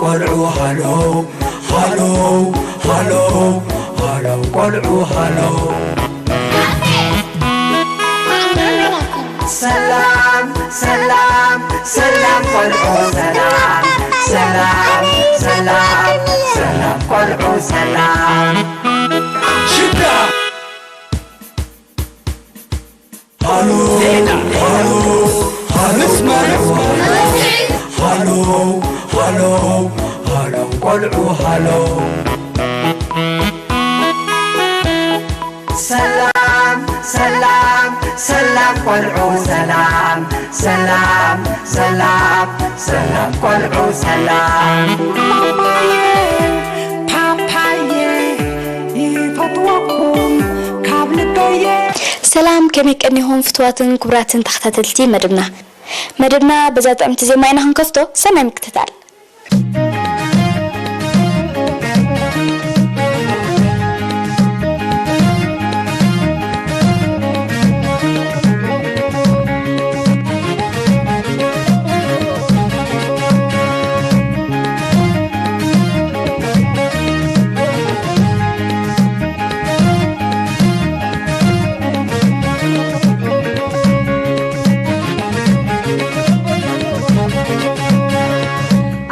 ቆልዑ ሃሎ ሃሎ ሃሎ ሃሎ ቆልዑ ሃሎ። ሰላም ሰላም ሰላም ቆልዑ ሰላም ሰላም ሰላም ሰላም ቆልዑ ሰላም። ሽዳ ሃሎ ሃሎ ሃሎ ሃሎ ሃሎ ሃሎ ቆልዑ ሃሎ። ሰላም ሰላም ሰላም ቆልዑ ሰላም ሰላም ሰላም ሰላም ቆልዑ ሰላም። ፓፓየ ይፈትወኩም ካብ ልበየ። ሰላም፣ ከመይ ቀኒኹም ፍትዋትን ክቡራትን ተኸታተልቲ መደብና? መደብና በዛ ጥዕምቲ ዜማ ኢና ክንከፍቶ። ሰናይ ምክትታል።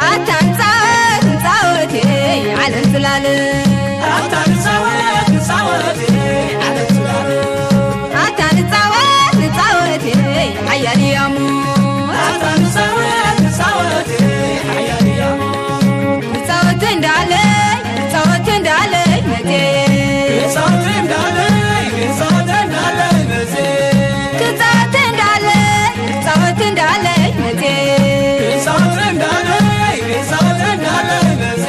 ኣታ ንጻወት ንጻወት ዓለም ጽላል። ኣታ ንጻወት ንጻወት ዓለም ጽላል። ኣታ ንጻወት ንጻወት ሓያል እያሙ። ኣታ ንጻወት ንጻወት ሓያል እያሙ። ንጻወት እንዳለይ ንጻወት እንዳለይ መቴ። ንጻወት እንዳለይ ንጻወት እንዳለይ መቴ። ክጻወት እንዳለይ ክጻወት እንዳለይ መቴ። ክጻወት እንዳለይ ክጻወት እንዳለይ መቴ።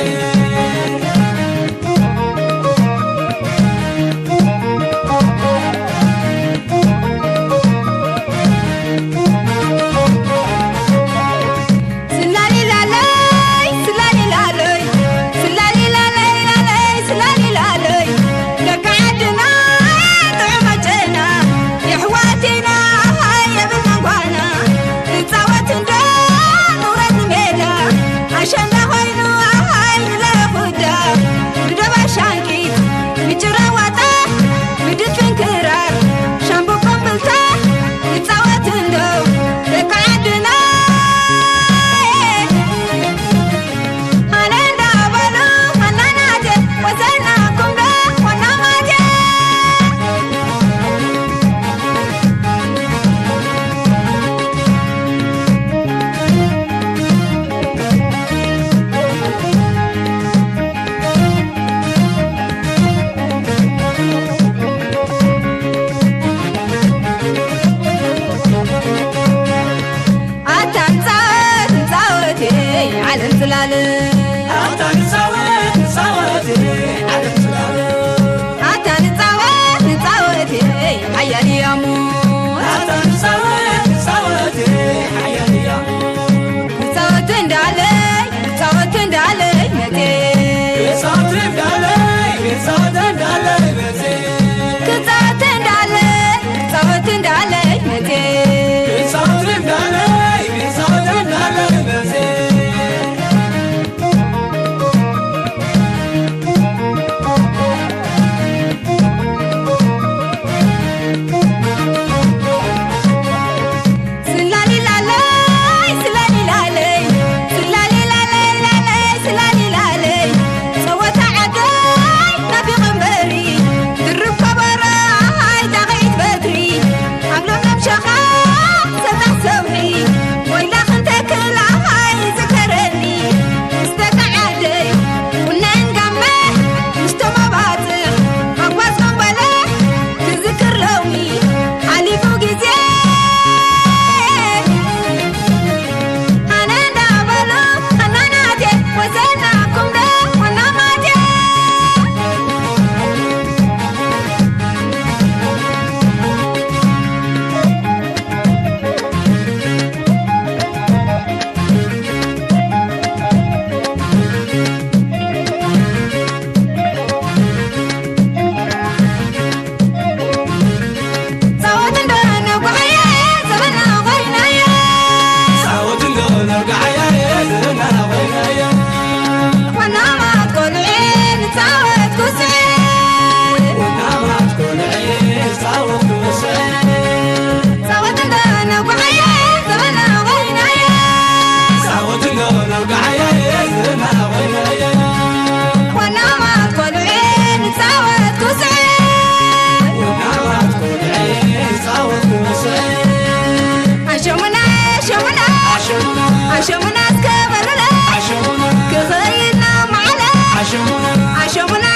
ሸሙና እስከ በሉለ፣ ክኸይድ ነው መዓለ። ኣሸሙና፣ ኣሸሙና፣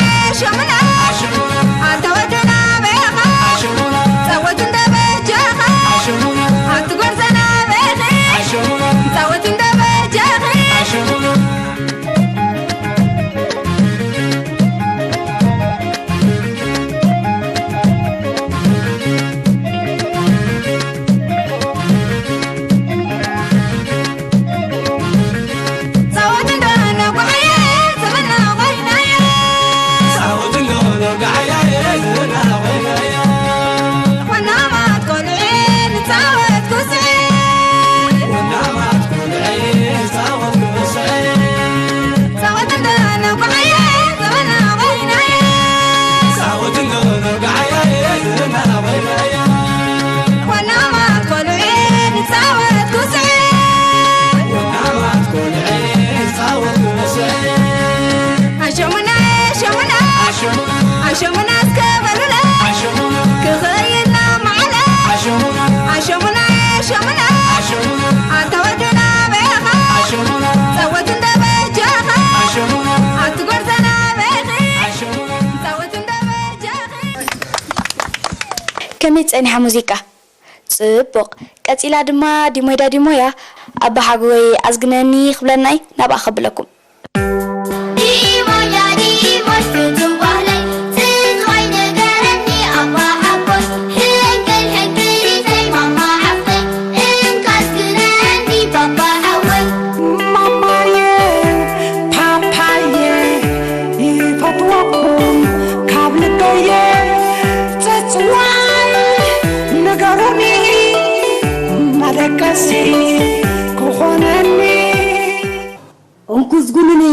ኣታ ወድና በኻ፣ ጸወት እንደ በጃኻ፣ ኣቲ ጎርዘና በኺ፣ ጸወት እንደ በጃኺ። ኣሸሙና፣ ኣሸሙና፣ ኣሸሙና እስከ በሉለ፣ ክኸይድ ነው መዓለ። ኣሸሙና፣ ኣሸሙና፣ ኣታ ወድና በኻ፣ ጸወት እንደ በጃኻ፣ ኣቲ ጎርዘና በኺ፣ ጸወት እንደ በጃኺ። ከመይ ጸኒሓ ሙዚቃ? ጽቡቕ። ቀጺላ ድማ ዲሞይ ዳዲሞያ ኣባ ሓጎይ ኣዝግነኒ ክብለና እዩ፣ ናብኣ ከብለኩም። ዲሞያ ዲሞይ ፍቱው ባህለይ፣ ትንዋይ ንገረኒ ኣባ ሓጎይ፣ ሕንቅል ሕንቅሊተይ ማማ ዓርከይ፣ እንካ ኣዝግነኒ ባባ ሓወይ። ማማየ፣ ፓፓየ፣ ይፈትወኩም ካብ ልበየ፣ ጽጽዋይ ንገሩኒ መደቀሲ ክኾነኒ። እንኩ ዝጉንኒ።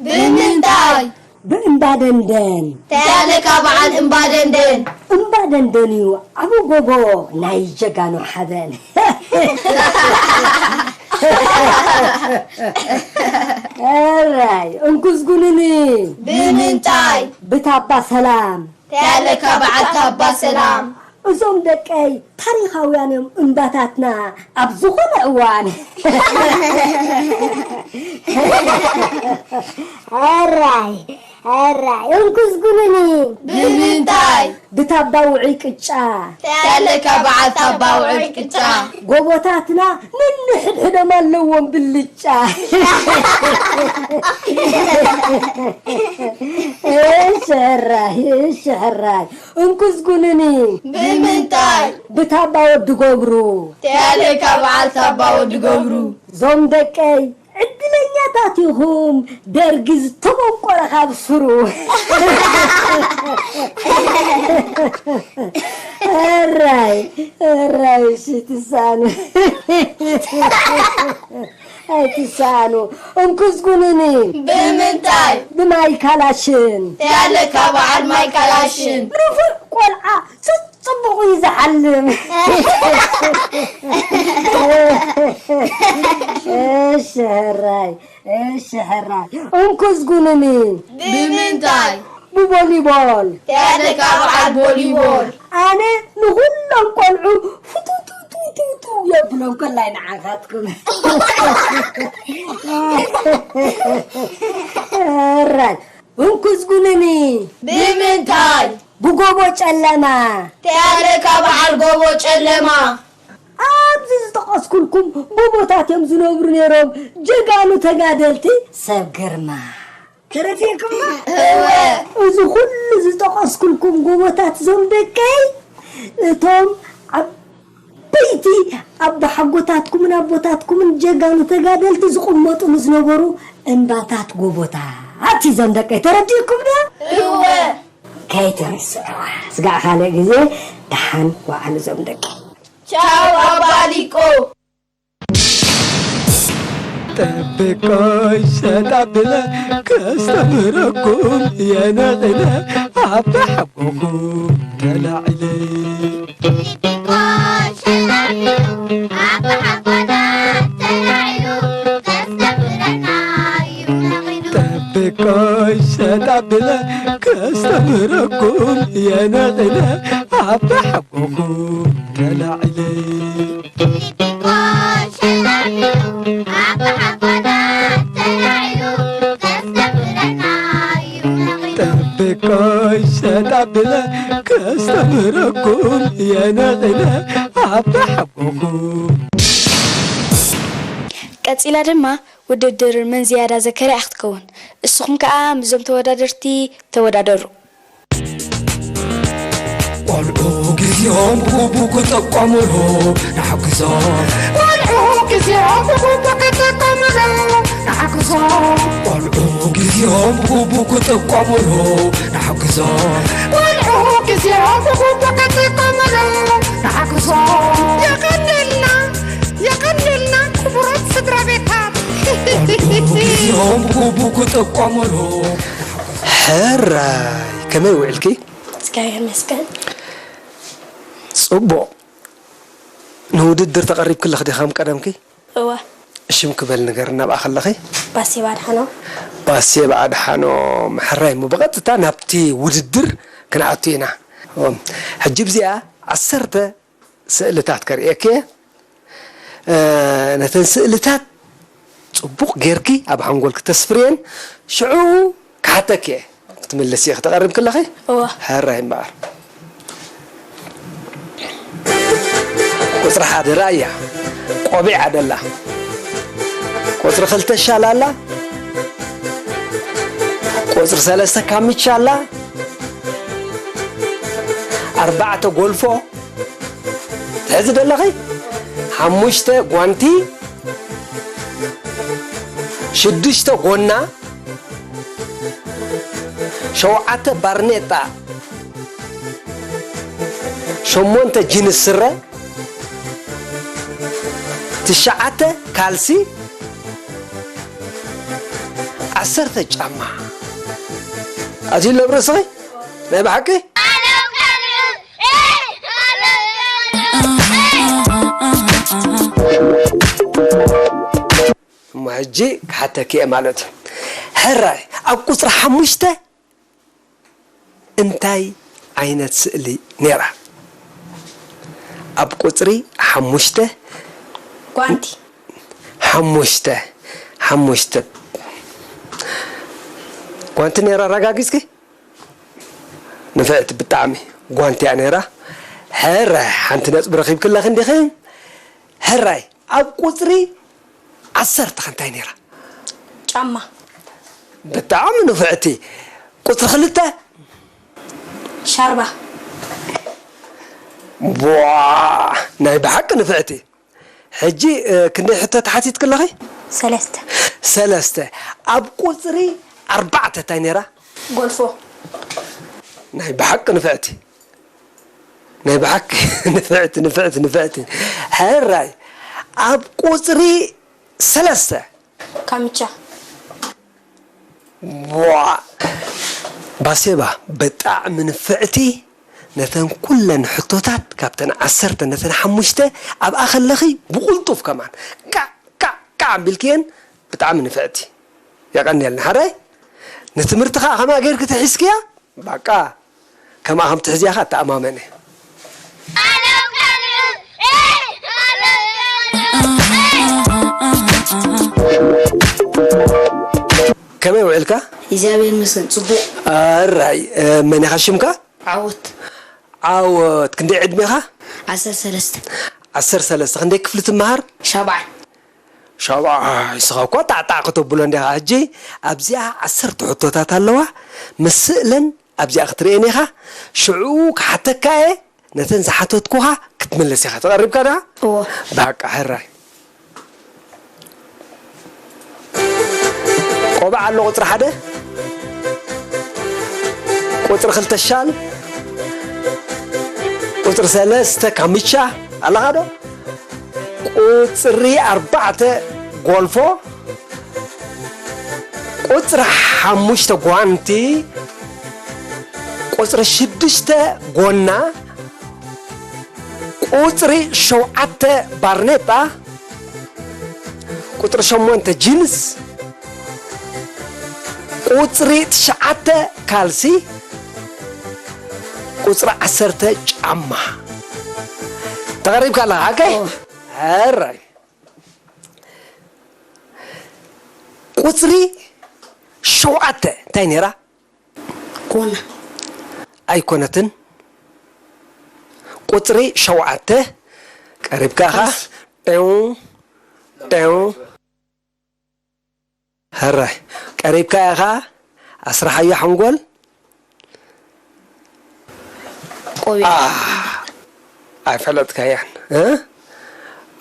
ብምንታይ? ብእምባ ደንደን። እንታይ ኣለካ በዓል እምባ ደንደን? እምባ ደንደን እዩ ዓቢ ጎቦ ናይ ጀጋኑ ሓበን። ኣራይ፣ እንኩ ዝጉንኒ። ብምንታይ? ብታባ ሰላም። እንታይ ኣለካ በዓል ታባ ሰላም? እዞም ደቀይ ታሪኻውያን እዮም እምባታትና ኣብ ዝኾነ እዋን። ኣራይ፣ ኣራይ፣ እንኩ ዝጉንኒ። ብምንታይ? ብታባ ውዑይ ቅጫ። እንታይ ኣለካ በዓል ታባ ውዑይ ቅጫ? ጎቦታትና ነንሕድሕዶም ኣለዎም ብልጫ። እሺ ሕራይ፣ እሺ ሕራይ። እንኩ ዝጉንኒ። ብምንታይ? ብታባ ወዲ ገብሩ። እንታይ ኣለካ በዓል ታባ ወዲ ገብሩ? ዞም ደቀይ ዕድለኛታት ኢኹም፣ ደርጊ ዝተመንቆረ ካብ ስሩ። ሕራይ፣ ሕራይ፣ እሺ ትሳኑ። ኣይትሳኑ። እንኩ ዝጉንኒ። ብምንታይ? ብማይ ካላሽን። እንታይ ኣለካ በዓል ማይ ካላሽን? ንፉዕ ቆልዓ ጽ-፣ ጽቡቕ እዩ ዝዓልም። እሺ ሕራይ፣ እሺ ሕራይ። እንኩ ዝጉንኒ። ብምንታይ? ብቮሊቦል። እንታይ ኣለካ በዓል ቮሊቦል? ኣነ ንኹሎም ቆልዑ ፍቱቱቱቱቱ የብሎም ከላይ ንዓኻትኩም። ሕራይ፣ እንኩ ዝጉንኒ። ብምንታይ? ብጎቦ ጨለማ። እንታይ ኣለካ በዓል ጎቦ ጨለማ? ኣብዚ ዝጠቐስኩልኩም ጎቦታት እዮም ዝነብሩ ነይሮም ጀጋኑ ተጋደልቲ ሰብ ግርማ። ተረዲእኩምና? እወ። እዚ ኩሉ ዝጠቐስኩልኩም ጎቦታት እዞም ደቀይ፣ እቶም ዓበይቲ ኣባሓጎታትኩምን ኣቦታትኩምን ጀጋኑ ተጋደልቲ ዝቕመጡሉ ዝነበሩ እምባታት ጎቦታት እዞም ደቀይ። ተረዲእኩም ዶ? እወ። ከይትርስዕዋ። ስጋዕ ካልእ ግዜ ደሓን ወዓሉ እዞም ደቀይ። ቻው ኣባ ሊቆ። ጠብቆይ ሸጣብለ ከስተምረኩም የነቕለ ኣባ ሓጎኹም ተላዒለ። ጠብቆይ ሸጣብለ ከስተምረኩም የነቕለ ኣባ ሓጎኹም ተላዒለ። ነቒለ ኣብ ተሓጎኹ። ቀጺላ ድማ ውድድር መን ዝያዳ ዘከርያ ክትከውን። እስኹም ከኣ ምስዞም ተወዳደርቲ ተወዳደሩ። ቆልዑ ግዜኦም ብግቡእ ክጥቀሙሉ ንሓግዞም። ቆልዑ ግዜኦም ብግቡእ ክጥቀሙሉ ንሓግዞም። ቆልዑ ግዜኦም ብግቡእ ክጥቀሙሉ ንሓግዞም። ቆልዑ ግዜኦም ብግቡእ ክጥቀሙሉ ንሓግዞም። የቐንየልና፣ የቐንየልና ክቡራት ስድራ ቤታት። ቆልዑ ግዜኦም ብግቡእ ክጥቀሙሉ ሕራይ፣ ከመይ ውዕልኪ? እግዚኣብሔር ይመስገን። ጽቡቕ። ንውድድር ተቐሪብክለኺ ዲኺ ከም ቀደምኪ? እወ። ሽምኪ በሊ ንገርና፣ ኣብኣ ከለኺ? ባሴባ ኣድሓኖም። ባሴባ ኣድሓኖም። ሕራይ እሞ ብቐጥታ ናብቲ ውድድር ክንኣቱ ኢና። እም፣ ሕጂ ብዚኣ ዓሰርተ ስእልታት ከርእየኪ እየ። እ፣ ነተን ስእልታት ጽቡቕ ጌርኪ ኣብ ሓንጎልኪ ተስፍርየን፣ ሽዑ ክሓተኪ እየ። ክትምልሲ ኢኺ ተቐሪብኪ ኣለኺ? እወ። ሕራይ እምበኣር። ቁጽሪ ሓደ ራእያ፣ ቆቢዓ ደላ። ቁጽሪ ክልተ ሻላ ኣላ። ቁጽሪ ሰለስተ ካሚቻ ኣላ። ኣርባዕተ ጎልፎ። ትሕዚ ደለኺ? ሓሙሽተ ጓንቲ፣ ሽዱሽተ ጎና፣ ሸውዓተ ባርኔጣ፣ ሸሞንተ ጂንስ ስረ፣ ትሽዓተ ካልሲ፣ ዓሰርተ ጫማ። ኣዝዩ ለብረስኺ? ናይ ብሓቂ? እሞ ሕጂ ክሓተኪ እየ ማለት እዩ። ሕራይ፣ ኣብ ቁጽሪ ሓሙሽተ እንታይ ዓይነት ስእሊ ነይራ? ኣብ ቁጽሪ ሓሙሽተ። ጓንቲ። ሓሙሽተ፣ ሓሙሽተ። ጓንቲ ነይራ ኣረጋጊጽኪ? ንፍዕቲ ብጣዕሚ ጓንቲ እያ ነይራ። ሕራይ፣ ሓንቲ ነጥቢ ረኺብኪ ኣለኺ እንዲኺ። ሕራይ፣ ኣብ ቁጽሪ ዓሰርተ ከ እንታይ ነይራ? ጫማ። ብጣዕሚ ንፍዕቲ። ቁጽሪ ክልተ? ሻርባ። ቧ፣ ናይ ብሓቂ ንፍዕቲ። ሕጂ፣ እ፣ ክንደይ ሕቶ ተሓቲትኪ ኣለኺ? ሰለስተ። ሰለስተ። ኣብ ቁጽሪ ኣርባዕተ እንታይ ነይራ? ጎልፎ። ናይ ብሓቂ ንፍዕቲ። ናይ ብሓቂ ንፍዕቲ፣ ንፍዕቲ፣ ንፍዕቲ። ሕራይ፣ ኣብ ቁጽሪ ሰለስተ። ካምቻ። ቧ! ባሴባ፣ ብጣዕሚ ንፍዕቲ። ነተን ኩለን ሕቶታት ካብተን ዓሰርተ ነተን ሓሙሽተ ኣብኣ ከለኺ ብቕልጡፍ ከማን ካዕ፣ ካዕ፣ ካዕ ኣቢልክየን። ብጣዕሚ ንፍዕቲ። የቐንየልና። ሓራይ፣ ንትምህርቲ ኸኣ ከማኣ ጌርኪ ተሒዝክያ? ባቃ፣ ከምኣ ከም ትሕዝያ ኸኣ እተኣማመን እየ። ከመይ ውዒልካ? እግዚኣብሔር ይመስገን፣ ጽቡቕ። ኣራይ፣ እ፣ መን ኢኻ ሽምካ? ዓወት። ዓወት፣ ክንደይ ዕድሜኻ? ዓሰርተ ሰለስተ። ዓሰርተ ሰለስተ፣ ክንደይ ክፍሊ ትመሃር? ሻብዓይ። ሻብዓይ፣ ንስኻ እኳ ጣዕጣዕ ከተብሎ እንዲኻ። ሕጂ ኣብዚኣ ዓሰርተ ሕቶታት ኣለዋ፣ ምስ ስእለን ኣብዚኣ ክትርእየን ኢኻ። ሽዑ ክሓተካ እየ፣ ነተን ዝሓተትኩኻ ክትምልስ ኢኻ። ተቐሪብካ ዲኻ? እወ። በቃ፣ ሕራይ። ቆባዕ ኣሎ፣ ቁጽሪ ሓደ፣ ቁጽሪ ክልተ ሻል፣ ቁጽሪ ሰለስተ ካምቻ ኣለኻ ዶ? ቁጽሪ ኣርባዕተ ጎልፎ፣ ቁጽሪ ሓሙሽተ ጓንቲ፣ ቁጽሪ ሽዱሽተ ጎና፣ ቁጽሪ ሸውዓተ ባርኔጣ፣ ቁጽሪ ሸሞንተ ጂንስ፣ ቁጽሪ ትሽዓተ ካልሲ፣ ቁጽሪ ዓሰርተ ጫማ። ተቐሪብካ ኣለኻ፣ ሓቀይ? ኦ። ሕራይ። ቁጽሪ ሸውዓተ እንታይ ነይራ? ጎና። ኣይኮነትን። ቁጽሪ ሸውዓተ ቀሪብካ ኢኻ። ጤው፣ ጤው። ሕራይ፣ ቀሪብካ ኢኻ። ኣስራሓዮ ሓንጎል። ቆቢዕ። ኣህ፣ ኣይፈለጥካያን፣ እ?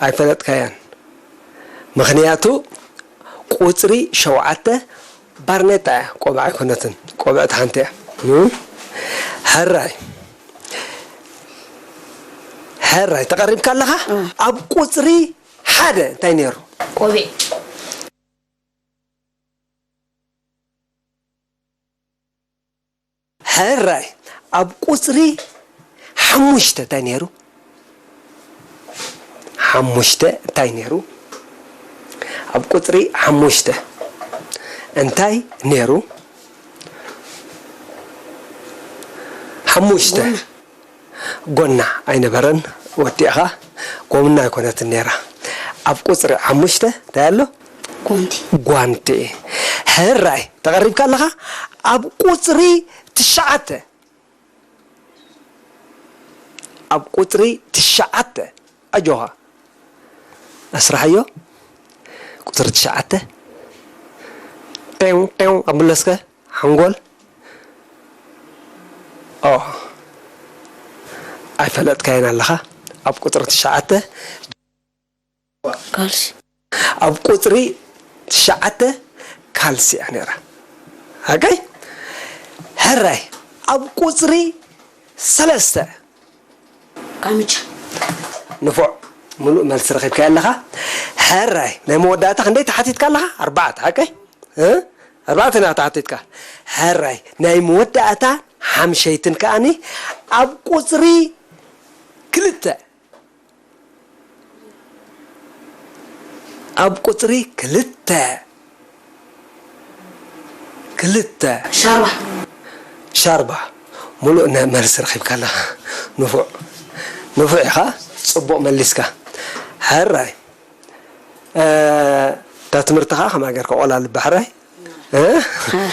ኣይፈለጥካያን። ምኽንያቱ ቁጽሪ ሸውዓተ ባርኔጣ እያ፣ ቆብዓ ኣይኮነትን። ቆብዕቲ ሓንቲ እያ። እ? ሕራይ። ሕራይ፣ ተቐሪብካ ኣለኻ? እ። ኣብ ቁጽሪ ሓደ እንታይ ነይሩ? ቆቢዕ። ሕራይ፣ ኣብ ቁጽሪ ሓሙሽተ እንታይ ነይሩ? ሓሙሽተ እንታይ ነይሩ? ኣብ ቁጽሪ ሓሙሽተ እንታይ ነይሩ? ሓሙሽተ። ጎና። ጎና ኣይነበረን፣ ወዲእኻ። ጎምና ኣይኮነትን ነይራ። ኣብ ቁጽሪ ሓሙሽተ እንታይ ኣሎ? ጓንቲ። ጓንቲ። ሕራይ፣ ተቐሪብካ ኣለኻ። ኣብ ቁጽሪ ትሽዓተ፣ ኣብ ቁጽሪ ትሽዓተ፣ ኣጆኻ፣ ኣስራሓዮ። ቁጽሪ ትሽዓተ። ጤው፣ ጤው፣ ኣብ ምለስከ፣ ሓንጎል። ኦ፣ ኣይፈለጥካዮን ኣለኻ። ኣብ ቁጽሪ ትሽዓተ፣ ካልሲ። ኣብ ቁጽሪ ትሽዓተ ካልሲ እያ ነይራ። ሓቀይ? ሕራይ፣ ኣብ ቁጽሪ ሰለስተ። ካምቻ። ንፉዕ፣ ምሉእ መልሲ ረኺብካዮ ኣለኻ። ሕራይ፣ ናይ መወዳእታ ክንደይ ተሓቲትካ ኣለኻ? ኣርባዕተ፣ ሓቀይ? እ? ኣርባዕተ ኢና ተሓቲትካ። ሕራይ፣ ናይ መወዳእታ ሓምሸይትን ከኣኒ ኣብ ቁጽሪ ክልተ። ኣብ ቁጽሪ ክልተ። ክልተ። ሻርባ። ሻርባ። ሙሉእ ነ-፣ መልሲ ረኺብካ ኣለኻ። ንፉዕ። ንፉዕ ኢኻ። ጽቡቕ መሊስካ። ሕራይ። እ፣ እታ ትምህርትኻ ከመይ ጌርካ ቆላልባ ሕራይ? እ? ሕራይ።